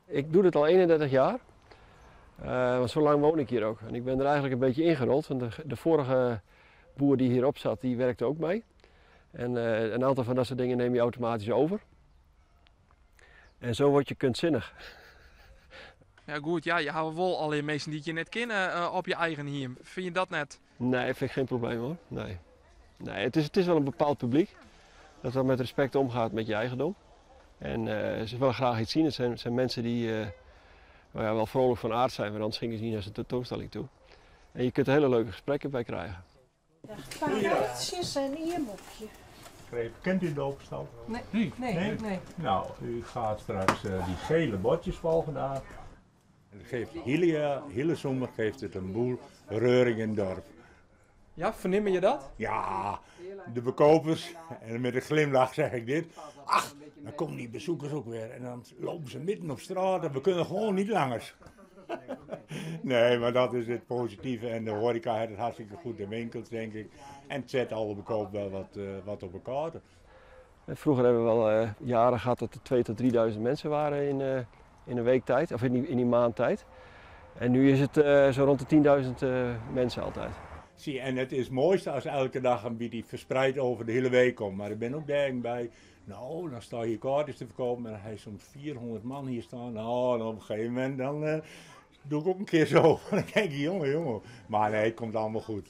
Ik doe dit al 31 jaar. Want zo lang woon ik hier ook. En ik ben er eigenlijk een beetje ingerold. Want de vorige boer die hierop zat, die werkte ook mee. En een aantal van dat soort dingen neem je automatisch over. En zo word je kunstzinnig. Ja goed, ja, je hawwe wol allegear minsken dy't je net kenne op je eigen hiem. Fine je dat net? Nee, vind ik geen probleem hoor. Nee. Nee, het is wel een bepaald publiek dat wel met respect omgaat met je eigendom. En ze willen graag iets zien. Het zijn mensen die nou ja, wel vrolijk van aard zijn, want anders gingen ze niet naar zijn tentoonstelling toe. En je kunt er hele leuke gesprekken bij krijgen. Ja, een paar kaartjes en een boekje. Kent u de opstal? Nee. Nee. Nee, nee. Nou, u gaat straks die gele bordjes volgen daar. En het geeft hele zomer geeft het een boel reuring in het dorp. Ja, verneem je dat? Ja, de bekopers, en met een glimlach zeg ik dit. Ach, dan komen die bezoekers ook weer en dan lopen ze midden op straat en we kunnen gewoon niet langer. Nee, maar dat is het positieve en de horeca heeft het hartstikke goed, de winkels denk ik. En het zet alle bekoop wel wat op elkaar. En vroeger hebben we wel jaren gehad dat er 2 tot 3000 mensen waren in een week tijd, of in die maand tijd. En nu is het zo rond de 10.000 mensen altijd. Zie, en het is het mooiste als elke dag een beetje verspreid over de hele week komt. Maar ik ben ook daar bij, nou, dan sta je kaartjes te verkopen en hij heeft soms 400 man hier staan. Nou, en op een gegeven moment dan doe ik ook een keer zo. Dan denk ik, jongen, jongen. Maar nee, het komt allemaal goed.